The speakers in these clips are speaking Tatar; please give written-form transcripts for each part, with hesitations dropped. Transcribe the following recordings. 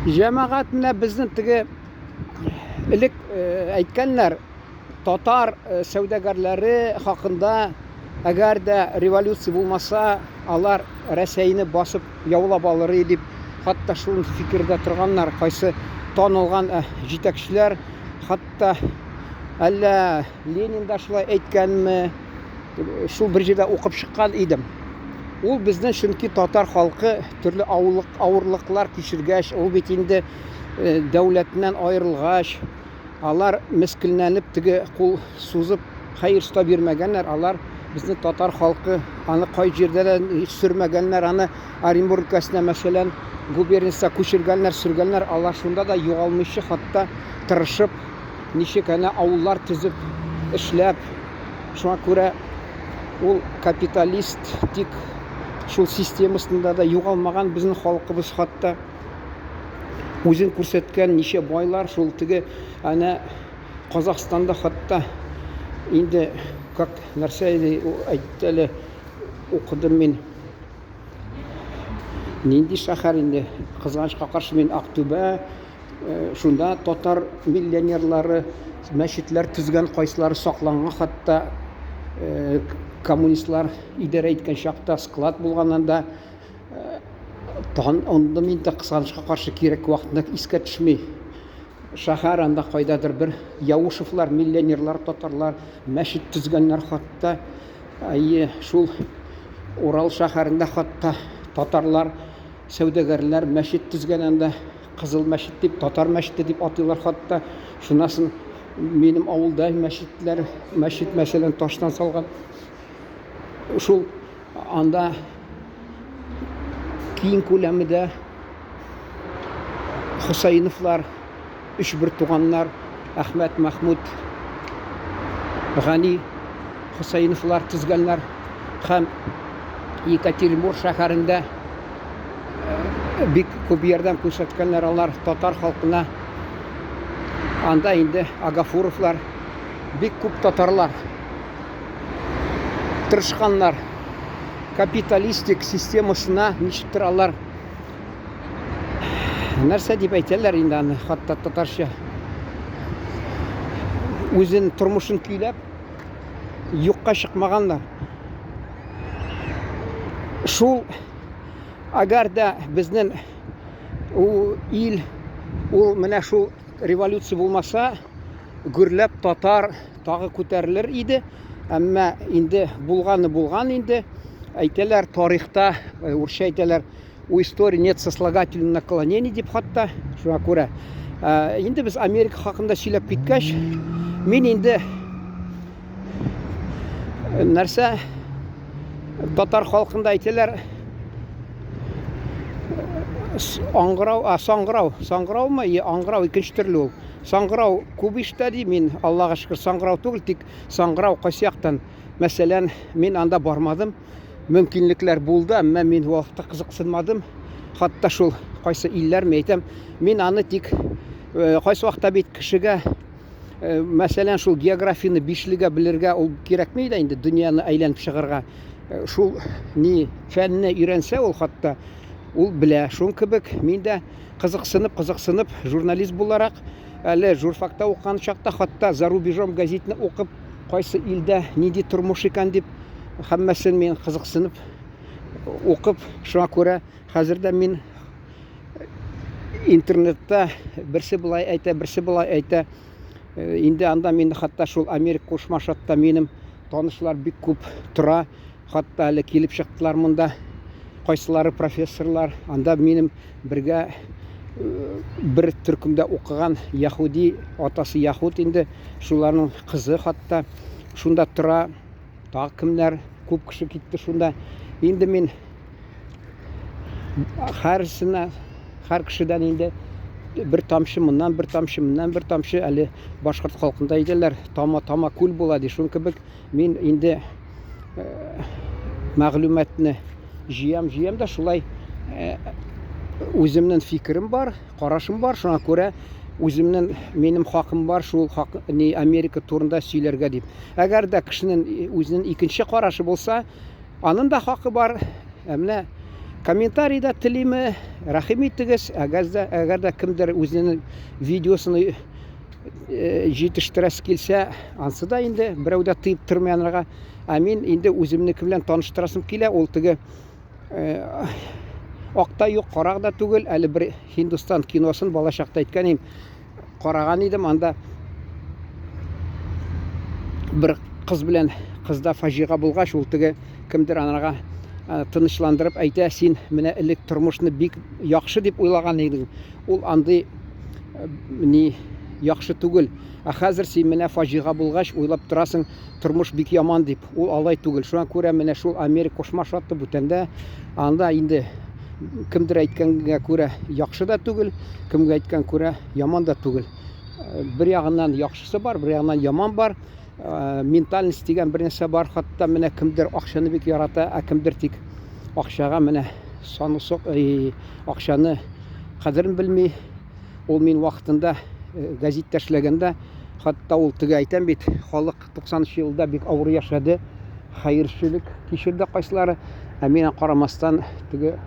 Җәмәгать менә безнең теге элек әйткәннәр, татар сәүдәгәрләре хакында, әгәр дә революция булмаса, алар Рәсәйне басып яулап алыр иде дип, хәтта шул фикердә торганнар, кайсы танылган җитәкчеләр, хәтта әллә Ленин да шулай әйткәнме, шул бер җирдә укып чыккан идем. Ул безнең чөнки татар халкы төрле авырлык, авырлыклар кичергәч, ул бит инде э, дәүләтеннән аерылгач, алар мескенләнеп теге кул сузып хәер сорап йөрмәгәннәр. Алар безнең татар халкы аны кай җирдә дә сөрмәгәннәр, аны Оренбург өлкәсенә, мәсәлән, губерниясенә күчергәннәр, сөргәннәр. Алар шунда да югалмыйча, хәтта тырышып, ничек әнә авыллар төзеп, эшләп, Шуңа күрә ул капиталист тик шул системасында да югалмаган безнең халкыбыз хатта үзен күрсәткән ничә байлар шул теге әнә Казахстанда хатта инде как нәрсә иде әйтте әле укыдым мин нинди шәһәр инде кызганычка каршы мин Актүбә Шунда татар миллионерлары мәчетләр төзгән, кайсылары сакланган хәтта коммунистлар идарә иткән чакта склад булган анда. Тагын анда мин дә кызганычка каршы кирәк вакытында искә төшми. Шәһәр анда кайдадыр бер Яушевлар, миллионерлар, татарлар мәчет төзгәннәр хәтта. Әйе, шул Урал шәһәрендә хәтта татарлар, сәүдәгәрләр мәчет төзгән анда. Кызыл мәчет дип, татар мәчете дип атыйлар хатта. Шуннан соң минем авылда мәчетләр, мәчет мәсәлән таштан салган. Шул анда киң күләмедә Хусаиновлар, өч бер туганнар, Әхмәт, Мәхмүт, Гани Хусаиновлар төзгәннәр һәм Екатеринбург шәһәрендә бик күп ярдәм күрсәткәннәр алар татар халкына. Анда инде Агафуровлар, бик күп татарлар тырышканнар. Капиталистик системасына ничектер алар нәрсә дип әйтәләр инде аны, хатта татарча. Үзен тормышын көйләп юкка чыкмаганнар. Шул әгәр дә безнең ул ил ул менә шул революция булмаса, гөрләп татар тагы күтәрелер иде. Әмма инде булганы булган инде. Әйтәләр тарихта, урысча әйтәләр, у истории нет сослагательного наклонения дип хатта. Шуңа күрә инде без Америка хакында сөйләп киткәч, мин инде нәрсә татар халкында әйтәләр аңгырау, а саңгырау, саңгыраумы? Е, аңгырау икенче төрле ул. Саңгырау күп ишетә ди, мин Аллага шөкер саңгырау түгел, тик саңгырау кайсы яктан? Мәсәлән, мин анда бармадым. Мөмкинлекләр булды, әмма мин вакытта кызыксынмадым. Хатта шул кайсы илләр, мин әйтәм, мин аны тик кайсы вакытта бит кешегә мәсәлән, шул географияне бишлегә белергә ул кирәкми дә инде дөньяны әйләнеп чыгарга. Шул ни фәнне өйрәнсә ул хатта ул белә. Шуның кебек мин дә кызыксынып, кызыксынып журналист буларак әле журфакта укыган чакта хатта за рубежом газетны укып, кайсы илдә нинди тормыш икән дип һәммәсен мин кызыксынып укып, шуңа күрә хәзер дә мин интернетта берсе болай әйтә, берсе болай әйтә. Инде анда мин хәтта шул Америка Кушма Штатта минем танышлар бик күп тора. Хәтта әле килеп чыктылар монда. Кайсылары профессорлар. Анда минем бергә бер төркемдә укыган яһүди, атасы яһүд инде, шуларның кызы хәтта шунда тора. Тагы кемнәр, күп кеше китте шунда. Инде мин һәрсенә, һәр кешедән инде бер тамчы моннан, бер тамчы моннан, бер тамчы әле башкорт халкында әйтәләр, тама-тама күл була ди. Шуның кебек мин инде мәгълүматны җыям, җыям да шулай үземнең фикерем бар, карашым бар. Шуңа күрә үземнең минем хакым бар шул хак, ни Америка турында сөйләргә дип. Әгәр дә кешенең үзенең икенче карашы булса, аның да хакы бар. Ә менә Комментарий да телиме, рәхим итегез. Әгәр дә, әгәр дә кемдер үзенең видеосын э, җитештерәсе килсә, ансы да инде берәү дә тыеп тормый анарга. Ә мин инде үземнеке белән таныштырасым килә. Ул теге э, ак та юк, кара да түгел. Әле бер Һиндстан киносын балачакта әйткән идем. Караган идем, анда бер кыз белән кызда фаҗига булгач, ул теге кемдер анарга тынычландырып әйтә, син менә элек тормышны бик яхшы дип уйлаган идең. Ул андый ни яхшы түгел. Ә хәзер син менә фаҗига булгач уйлап торасың, тормыш бик яман дип. Ул алай түгел. Шуңа күрә менә шул Америка Кушма Штаты бүтәндә анда инде кемдер әйткәнгә күрә яхшы да түгел, кемгә әйткән күрә яман да түгел. Бер ягыннан яхшысы бар, бер ягыннан яман бар. Ментальность дигән бер нәрсә бар. Хатта менә кемдер акчаны бик ярата, ә кемдер тик акчага менә саны сок, акчаны кадерен белми. Ул мин вакытында гәзиттә эшләгәндә, хатта ул теге әйтәм бит, халык 90 елда бик авыр яшәде, хәерчелек кичерде кайсылары. Ә мин карамастан теге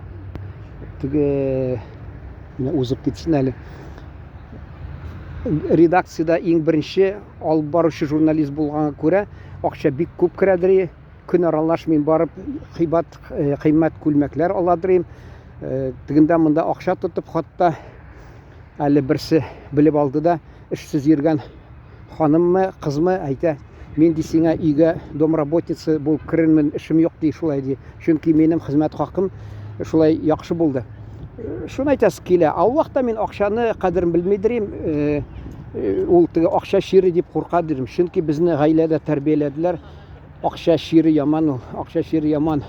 теге менә узып китсен әле. Редакциядә иң беренче алып баручы журналист булганга күрә, акча бик күп керәдер. Көн аралаш мин барып кыйбат э, кыйммәт күлмәкләр аладыр. Э, тегендә монда акча тотып, хатта әле берсе белеп алды да, эшсез йөргән ханыммы, кызмы әйтә, мин ди сиңа өйгә домработница булып керермен, эшем юк ди, шулай ди. Чөнки минем хезмәт хакым шулай яхшы булды. Э, шуны әйтәсе килә. Ә ул вакытта мин акчаны кадерен белмидерим. Э, э, ул теге акча чире дип курка дидем. Чөнки безне гаиләдә тәрбияләделәр. Акча чире яман ул. Акча чире яман.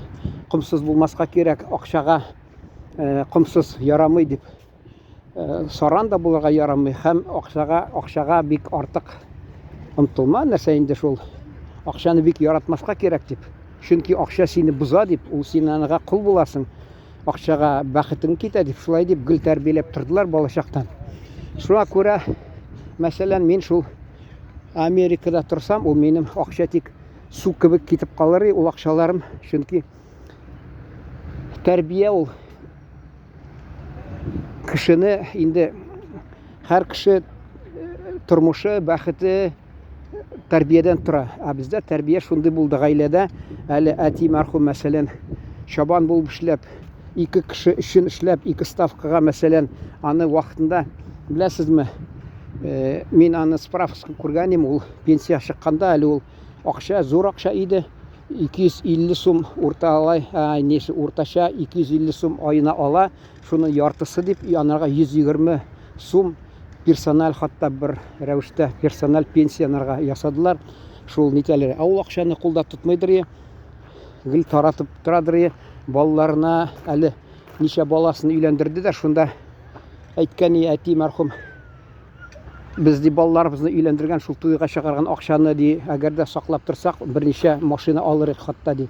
Комсыз булмаска кирәк. Акчага комсыз ярамый дип. Э, саран да булырга ярамый һәм акчага акчага бик артык омтылма нәрсә инде шул акчаны бик яратмаска кирәк дип чөнки акча сине боза дип ул син анага кол буласың акчага бәхетең китә дип шулай дип гел тәрбияләп тордылар балачактан шуңа күрә мәсәлән мин шул Америкада торсам ул минем акча тик су кебек китеп калыр ул акчаларым чөнки тәрбия ул кешене инде һәр кеше э, тормышы, бәхете тәрбиядән тора. Ә бездә тәрбия шундый булды гаиләдә. Әле әти мәрхүм, мәсәлән, чабан булып эшләп, ике кеше өчен эшләп, ике ставкага, мәсәлән, аны вакытында беләсезме, э, мин аны справкасын күргән идем, ул пенсия чыкканда әле ул акча, зур акча иде. 250 сум урталай, несі уртача 250 сум аена ала, шуның яртысы дип янарга 120 сум персональ хатта бер рәвештә персональ пенсионерга ясадылар. Шул нитәләр. Ә ул акчаны кулда тотмыйдыр, гел таратып торадыр. Балаларына әле ничә баласын өйләндерде дә, шунда әйткән әти мәрхүм Без ди балаларыбызны өйләндергән шул туйга чыгарган акчаны ди, әгәр дә саклап торсак, берничә машина алыр идек хатта ди.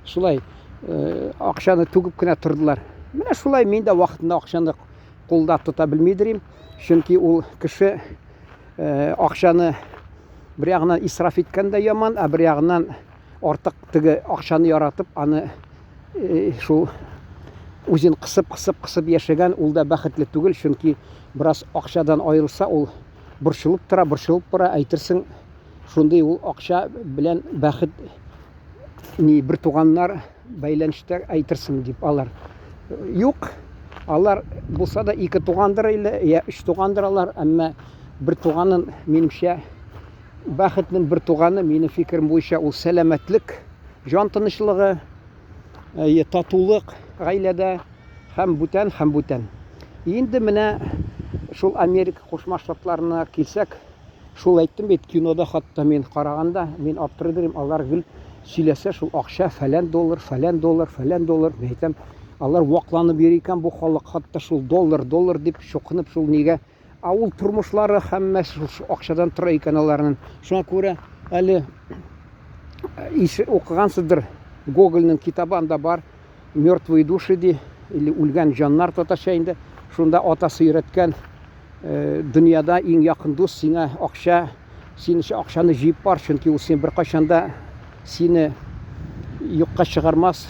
Шулай э, акчаны түгеп кенә тордылар. Менә шулай мин дә вакытында акчаны кулда тота белмидер Чөнки ул кеше э, акчаны бер ягыннан исраф иткән дә яман, ә бер ягыннан артык теге акчаны яратып, аны э, шул үзен кысып, кысып, кысып яшәгән, ул да бәхетле түгел, чөнки бераз акчадан аерылса, ул борчылып тора, борчылып бара, әйтерсең, шундый ул акча белән бәхет ни бер туганнар бәйләнештә әйтерсең дип алар. Юк, алар булса да ике тугандыр или я өч тугандыр алар, әмма бер туганын, минемчә, бәхетнең бер туганы, минем фикерем буенча, ул сәламәтлек, җан тынычлыгы, татулык гаиләдә һәм бүтән, һәм бүтән. Инде менә шул Америка Кушма Штатларына килсәк, шул әйттем бит, кинода хатта мин караганда, мин аптырый идем, алар гел сөйләсә шул акча фәлән доллар, фәлән доллар, фәлән доллар, мин әйтәм, алар вакланып йөри икән бу халык, хатта шул доллар, доллар дип чукынып шул нигә Ә ул тормышлары һәммәсе шул акчадан тора икән аларның. Шуңа күрә әле иш укыгансыздыр, Гогольнең китабы анда бар, Мертвые души ди, или үлгән җаннар татарча инде. Шунда атасы өйрәткән, э, дөньяда иң якын дус сиңа акча, син өчен акчаны җыеп бар, чөнки ул син беркайчан да сине юкка чыгармас,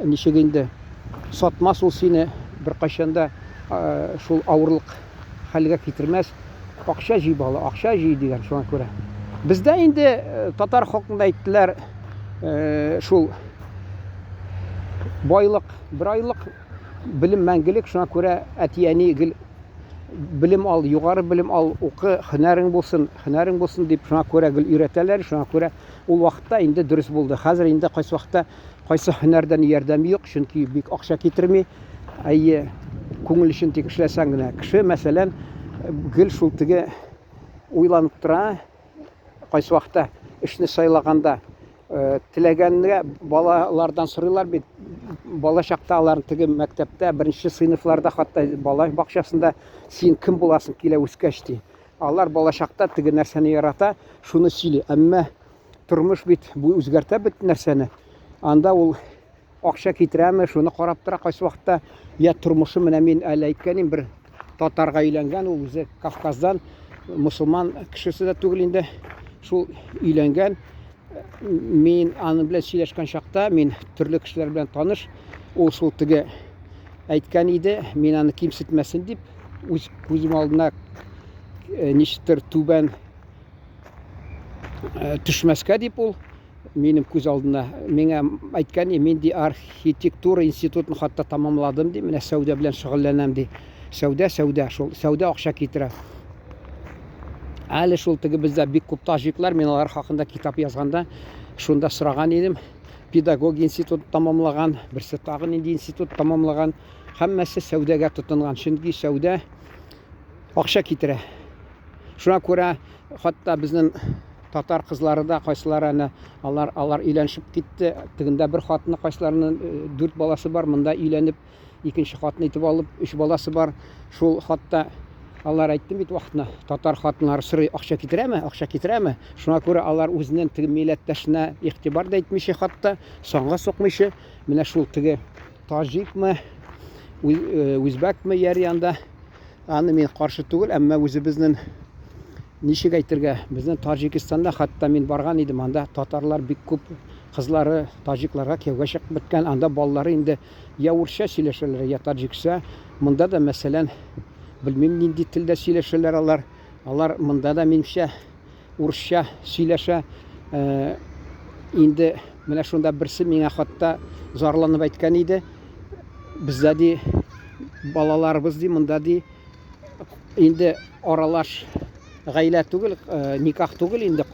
ничек инде. Сатмас ул сине беркайчан да шул авырлык хәлгә китермәс. Акча җый, бала, акча җый дигән шуңа күрә. Бездә инде татар халкында әйттеләр, шул байлык бер айлык, белем мәңгелек, шуңа күрә әти-әни гел белем ал, югары белем ал, укы, һөнәрең булсын, һөнәрең булсын дип шуңа күрә гел өйрәтәләр, шуңа күрә ул вакытта инде дөрес булды. Хәзер инде кайсы вакытта кайсы һөнәрдән ярдәм юк, чөнки бик акча китерми. Әйе, күңел өчен тик эшләсәң генә. Кеше, мәсәлән, гел шул теге уйланып тора, кайсы вакытта эшне сайлаганда теләгәнгә балалардан сорыйлар бит. Бала чакта алар теге мәктәптә, беренче сыйныфларда, хәтта бала бакчасында син кем буласың килә үскәч ди. Алар бала чакта теге нәрсәне ярата, шуны сөйли. Әмма тормыш бит бу үзгәртә бит нәрсәне. Анда ул акча китерәме, шуны карап тора кайсы вакытта. Я тормышы менә мин әле әйткәнем бер татарга өйләнгән, ул үзе Кавказдан, мусульман кешесе дә түгел инде. Шул өйләнгән. Мин аның белән сөйләшкән чакта, мин төрле кешеләр белән таныш, ул шул теге әйткән иде, мин аны кимсетмәсен дип, үз күзем алдына ничектер түбән төшмәскә дип ул минем күз алдына миңа әйткән, мин ди архитектура институтын хәтта тамамладым ди, менә сәүдә белән шөгыльләнәм ди. Сәүдә, сәүдә, шул сәүдә акча китерә. Әле шул теге бездә бик күп таҗиклар, мин алар хакында китап язганда шунда сораган идем. Педагогия институтын тамамлаган, берсе тагы нинди институт тамамлаган. Һәммәсе сәүдәгә тотынган, чөнки сәүдә акча китерә. Шуңа күрә хәтта безнең татар кызлары да кайсылары әнә алар алар өйләнешеп китте. Тегендә бер хатыны кайсыларының дүрт баласы бар, монда өйләнеп икенче хатын итеп алып, өч баласы бар. Шул хатта алар әйттем бит вакытына, татар хатыннары сорый, акча китерәме, акча китерәме? Шуңа күрә алар үзенең теге милләттәшенә игътибар да итмичә хатта, санга сукмыйча, менә шул теге таҗикмы, үзбәкме яри анда. Аны мин каршы түгел, әмма үзебезнең ничек әйтергә, безнең Таҗикстанда хәтта мин барган идем, анда татарлар бик күп, кызлары таҗикларга кияүгә чыгып беткән, анда балалары инде я урысча сөйләшәләр, я таҗикча. Монда да, мәсәлән, белмим нинди телдә сөйләшәләр алар. Алар монда да минемчә урысча сөйләшә. Инде менә шунда берсе миңа хатта зарланып әйткән иде. Бездә ди балаларыбыз ди монда ди инде аралаш гаилә түгел, никах түгел инде.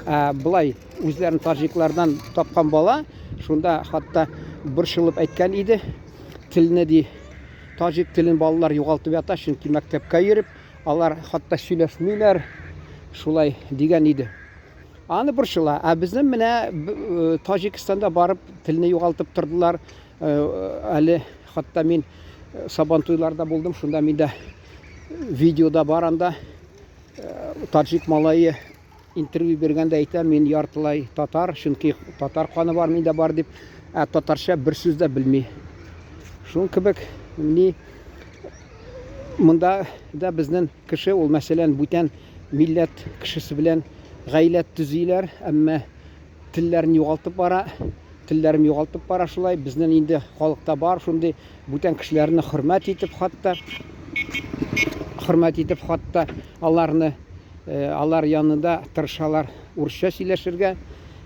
Ә былай үзләрен таҗиклардан тапкан бала шунда хатта борчылып әйткән иде. Телне ди таҗик телен балалар югалтып ята, чөнки мәктәпкә йөреп Алар хатта сөйләшмиләр, шулай дигән иде. Аны борчыла. Ә безнең менә Таҗикстанда барып телне югалтып тордылар. Әле хатта мин Сабантуйларда булдым, шунда миндә видеода бар анда. Таҗик малае интервью биргәндә әйтә, мин яртылай татар, чөнки татар каны бар миндә бар дип, ә татарча бер сүз дә белми. Шуның кебек ни монда да безнең кеше ул, мәсәлән, бүтән милләт кешесе белән гаилә төзиләр, әмма телләрен югалтып бара, телләрен югалтып бара шулай. Безнең инде халыкта бар шундый бүтән кешеләрне хөрмәт итеп хатта, хөрмәт итеп хатта аларны алар янында тырышалар урысча сөйләшергә.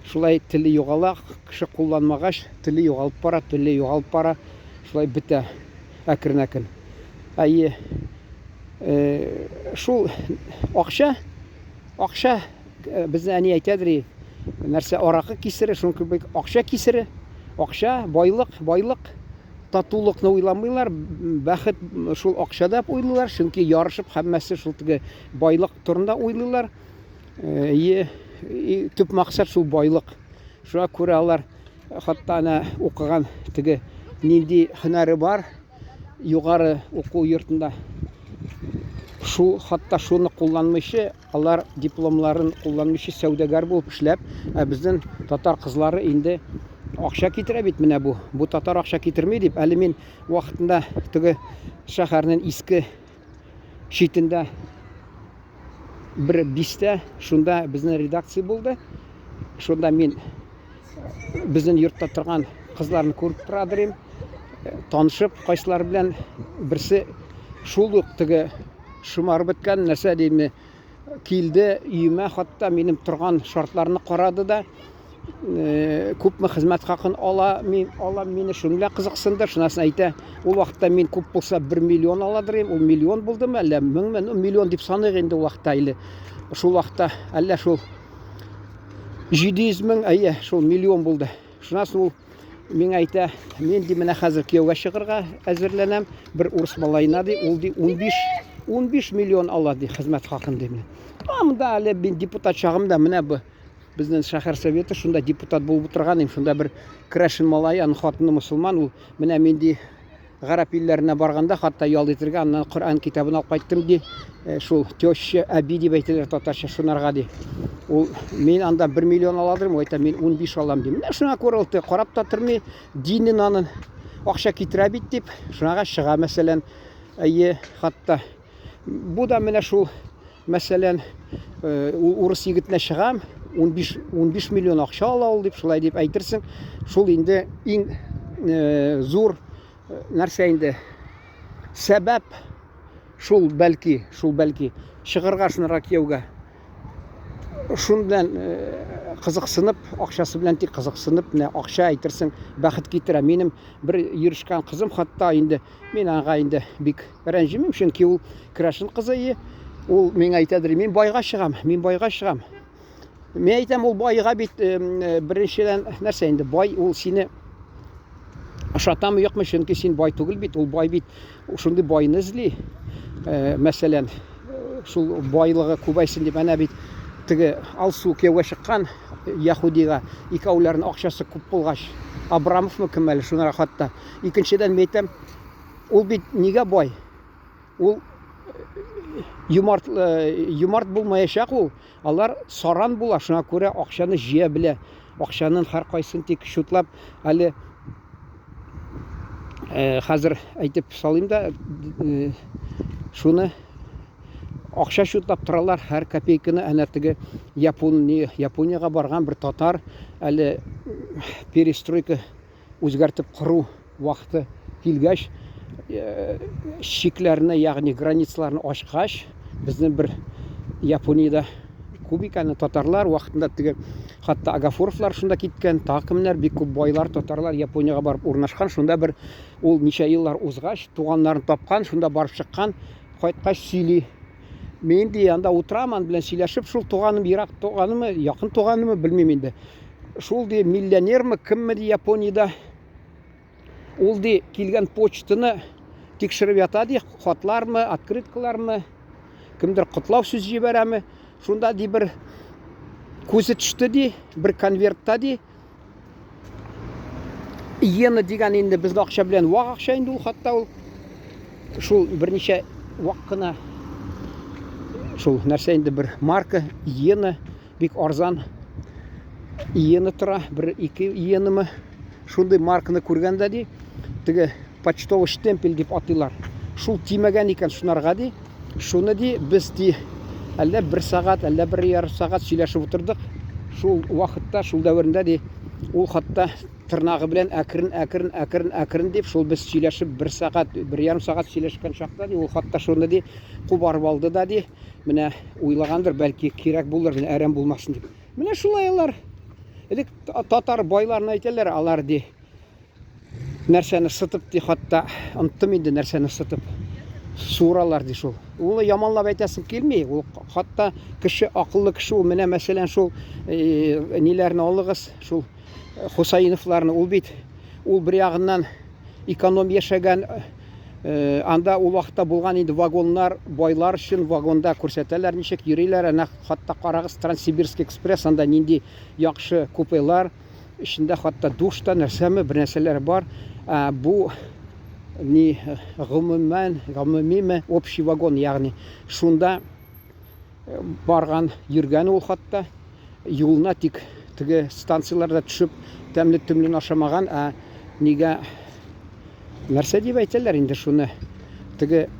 Шулай теле югала, кеше кулланмагач, теле югалып бара, теле югалып бара, шулай бетә әкрен-әкрен. Әйе, шул акча, акча безне әни әйтәдер, нәрсә аракы кисере, шуның кебек акча кисере, акча, байлык, байлык, татулыкны уйламыйлар, бәхет шул акчада дип уйлыйлар, чөнки ярышып һәммәсе шул теге байлык турында уйлыйлар. Әйе, төп максат шул байлык. Шуңа күрә алар хатта әнә укыган теге нинди һөнәре бар югары уку йортында шул хатта шуны кулланмыйча, алар дипломларын кулланмыйча сәүдәгәр булып эшләп, ә безнең татар кызлары инде акча китерә бит менә бу. Бу татар акча китерми дип, әле мин вакытында теге шәһәрнең иске читендә бер бистә, шунда безнең редакция булды. Шунда мин безнең йортта торган кызларны күреп торадыр идем. Танышып, кайсылар белән берсе шул ук теге шомарып беткән нәрсә димме, килде өемә, хатта минем торган шартларны карады да, күпме хезмәт хакын ала, мин алам, мине шуның белән кызыксынды. Шунасын әйтә, ул вакытта мин күп булса 1 миллион аладыр идем, ул миллион булдымы, әллә меңме, ну, миллион дип саныйк инде ул вакытта, или шул вакытта әллә шул 700 мең, әйе, шул миллион булды. Шуннан ул миңа әйтә, мин ди менә хәзер кияүгә чыгарга әзерләнәм, бер урыс малаена ди, ул ди 15 15 миллион ала ди хезмәт хакын ди. А монда әле мин депутат чагымда менә бу безнең шәһәр советы шунда депутат булып утырган идем, шунда бер крәшен малае, аның хатыны мусульман, ул менә мин ди Гарәп илләренә барганда, хатта ял итергә, аннан Коръән китабын алып кайттым, ди. Шул теща, әби дип әйтәләр татарча шунарга, ди. Ул мин анда 1 миллион аладырмын, ул әйтә, мин 15 алам, ди. Менә шуңа күрә ул карап та тормый, динен анын акча китерә бит дип, шуңа чыга, мәсәлән. Әйе, хатта. Бу да менә шул, мәсәлән, ул урыс егетенә чыгам, 15 15 миллион акча ала ул дип, шулай дип әйтерсең. Шул инде иң зур нәрсә инде сәбәп шул бәлки, шул бәлки чыгарга шунарга кияүгә. Шун белән кызыксынып, акчасы белән тик кызыксынып, менә акча әйтерсең бәхет китерә. Минем бер йөрешкән кызым хатта инде Мин аңа инде бик рәнҗемим, чөнки ул керәшен кызы ие. Ул миңа әйтәдер, мин байга чыгам, мин байга чыгам. Мин әйтәм, ул байга бит беренчедән нәрсә инде, бай ул сине ошатамы юкмы, чөнки син бай түгел бит, ул бай бит шундый байны эзли. Мәсәлән, шул байлыгы күбәйсен дип, әнә бит теге Алсу кияүгә чыккан яһудига, икәүләренең акчасы күп булгач, Абрамовмы кем әле, шунара хатта Икенчедән, мин әйтәм, ул бит нигә бай? Ул юмарт, юмарт булмаячак ул. Алар саран була, шуңа күрә акчаны җыя белә. Акчаның һәркайсын тик чутлап, әле хәзер әйтеп салыйм да, шуны акча чутлап торалар, һәр копейканы. Әнә теге Япония, Япониягә барган бер татар, әле перестройка үзгәртеп кору вакыты килгәч, чикләрне, ягъни границаларны ачкач, безнең бер Япониядә күп икән татарлар, вакытында теге хатта Агафуровлар шунда киткән, тагы кемнәр, бик күп байлар, татарлар Япониягә барып урнашкан. Шунда бер ул ничә еллар узгач, туганнарын тапкан, шунда барып чыккан, кайткач сөйли. Мин ди анда утырам, ан белән сөйләшеп, шул туганым, ерак туганымы, якын туганымы, белмим инде. Шул ди миллионермы, кемме ди Япониядә. Ул ди килгән почтаны тикшереп ята ди, хатлармы, открыткалармы, кемдер котлау сүз җибәрәме. Шунда ди бер күзе төште ди, бер конвертта ди. Иена дигән инде безнең акча белән вак акча инде ул хатта ул. Шул берничә вак кына шул нәрсә инде бер марка иена бик арзан иена тора, бер ике иенамы шундый марканы күргәндә ди, теге почтовый штемпель дип атыйлар. Шул тимәгән икән шунарга ди. Шуны ди, без ди, әллә бер сәгать, әллә бер ярым сәгать сөйләшеп утырдык. Шул вакытта, шул дәверендә ди, ул хатта тырнагы белән әкрен, әкрен, әкрен, әкрен дип, шул без сөйләшеп бер сәгать, бер ярым сәгать сөйләшкән чакта ди, ул хатта шуны ди, кубарып алды да ди, менә уйлагандыр, бәлки кирәк булыр, менә әрәм булмасын дип. Менә шулай алар. Элек татар байларына әйтәләр, алар ди, нәрсәне сытып ди, хатта оныттым инде нәрсәне сытып суыралар ди шул. Ул яманлап әйтәсем килми, ул хатта кеше акыллы кеше ул менә мәсәлән шул э, ниләрне алыгыз, шул э, Хусаиновларны ул бит ул бер ягыннан эконом яшәгән э, анда ул вакытта булган инде вагоннар байлар өчен вагонда күрсәтәләр ничек йөриләр әнә хатта карагыз Транссибирский экспресс анда нинди яхшы купелар Эчендә хатта душ та, нәрсәме, бер нәрсәләр бар. Ә, бу ни гомумән, гомумиме, общий вагон, ягъни шунда э, барган, йөргән ул хатта. Юлына тик теге станцияләрдә төшеп, тәмле төмлен ашамаган, ә нигә нәрсә дип әйтәләр инде шуны? Теге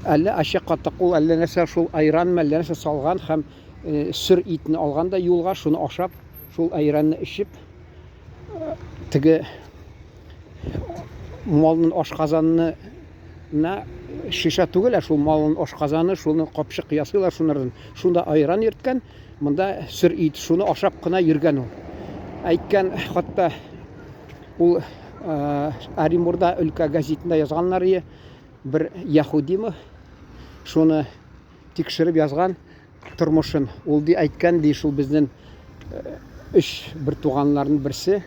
әллә ачы катык ул, әллә нәрсә шул айранмы, әллә нәрсә салган һәм э, сөр итне алган да юлга шуны ашап, Шул әйранны эчеп, теге Малның ашказанны на шешә түгел, ә шул малның ашказаны, шуны капчык ясыйлар шунардан. Шунда айран йөрткән, монда сыр ит, шуны ашап кына йөргән ул. Әйткән хатта ул Оренбурда өлкә газетында язганнар ие, бер яһудимы шуны тикшереп язган тормышын. Ул ди әйткән ди шул безнең өч бер туганнарның берсе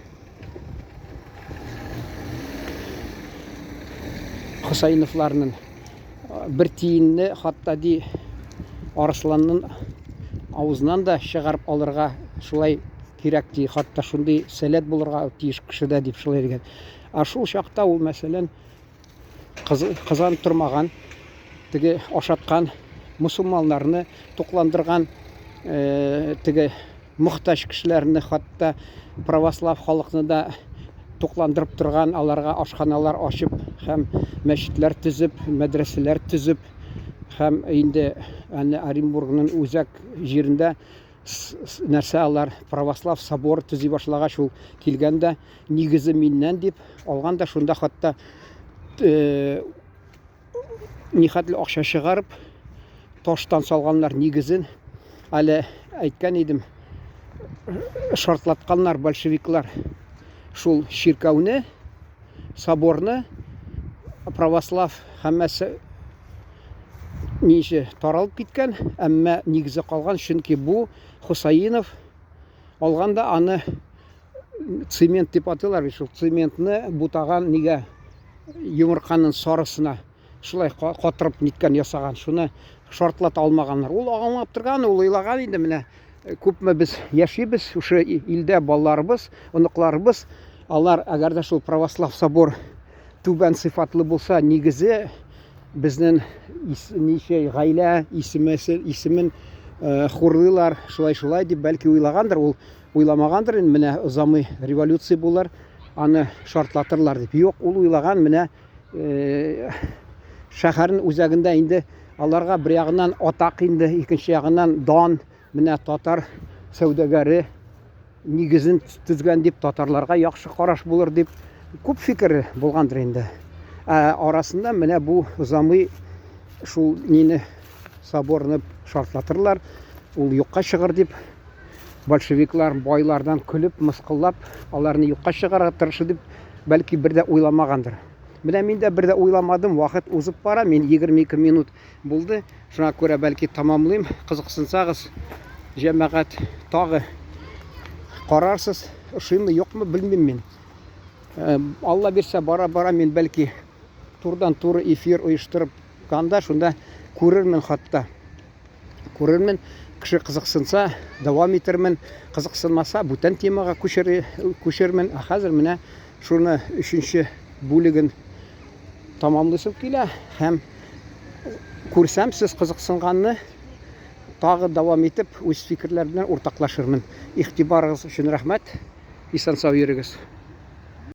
Хусаиновларның бер тиенне хатта ди Арысланның авызыннан да чыгарып алырга шулай кирәк ди, хатта шундый сәләт булырга тиеш кешедә дип шулай дигән. Ә шул чакта ул мәсәлән кызганып тормаган, теге ашаткан, мусульманнарны тукландырган, э, теге мохтаҗ кешеләрне, хатта православ халыкны да тукландырып торган, аларга ашханалар ачып һәм мәчетләр төзеп, мәдрәсәләр төзеп һәм инде әнә Оренбургның үзәк җирендә нәрсә алар православ собор төзи башлагач, ул килгән дә, нигезе миннән дип алган да, шунда хатта э, нихәтле акча чыгарып таштан салганнар нигезен. Әле әйткән идем, шартлатканнар большевиклар шул чиркәүне, соборны, православ һәммәсе ничә таралып киткән, әмма нигезе калган, чөнки бу Хусаинов алган да аны цемент дип атыйлар бит, шул цементны бутаган нигә йомырканың сарысына шулай катырып ниткән ясаган, шуны шартлата алмаганнар. Ул аңлап торган, ул уйлаган инде менә күпме без яшибез шушы илдә, балаларыбыз, оныкларыбыз, алар әгәр дә шул православ собор түбән сыйфатлы булса, нигезе безнең ничә гаилә исемесе исемен э, хурлыйлар, шулай-шулай дип бәлки уйлагандыр, ул уйламагандыр инде менә озамый революция булыр, аны шартлатырлар дип. Юк, ул уйлаган менә э, шәһәрнең үзәгендә инде аларга бер ягыннан атак инде, икенче ягыннан дан, менә татар сәүдәгәре нигезен төзгән дип татарларга яхшы караш булыр дип күп фикер булгандыр инде. Ә арасында менә бу озамый шул нине соборны шартлатырлар, ул юкка чыгыр дип большевиклар байлардан көлеп, мыскыллап, аларны юкка чыгарырга тырышыр дип бәлки бер дә уйламагандыр. Менә мин дә бер дә уйламадым, вакыт узып бара, мин 22 минут булды. Шуңа күрә бәлки тамамлыйм. Кызыксынсагыз, җәмәгать тагы карарсыз. Ошыймы, юкмы, белмим мин. Э, Алла бирсә, бара-бара мин бәлки турдан-туры эфир оештырып канда шунда күрермен хатта. Күрермен, кеше кызыксынса, дәвам итермен, кызыксынмаса, бүтән темага күчер, күчермен. Ә хәзер менә шуны өченче бүлеген тамамлыйсым килә һәм күрсәм сез кызыксынганны тагы дәвам итеп үз фикерләр белән уртаклашырмын. Игътибарыгыз өчен рәхмәт. Исән сау йөрегез.